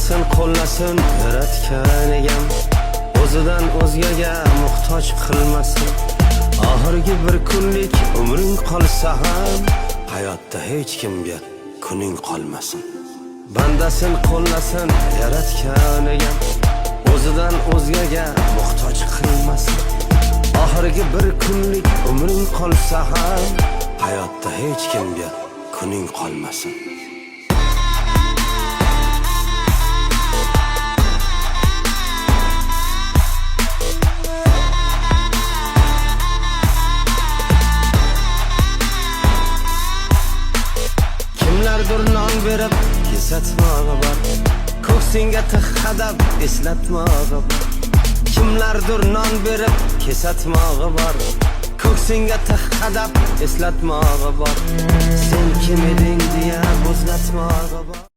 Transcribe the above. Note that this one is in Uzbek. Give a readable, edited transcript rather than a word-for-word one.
Bandasin qo'llasin yaratgan egam, o'zidan o'zgaga muhtoj qilmasin. Oxirgi bir kunlik umring qolsa ham, hayotda hech kimga kuning qolmasin. Bandasin qo'llasin yaratgan egam, o'zidan o'zgaga muhtoj qilmasin. Oxirgi bir kunlik umring qolsa ham, hayotda hech kimga kuning qolmasin. Kimlardir non berib kesatmog'i bor, ko'ksingga tig' qadab eslatmog'i bor. Kimlardir non berib kesatmog'i bor, ko'ksingga tig' qadab eslatmog'i bor. Sen kim eding deya bo'zlatmog'i bor.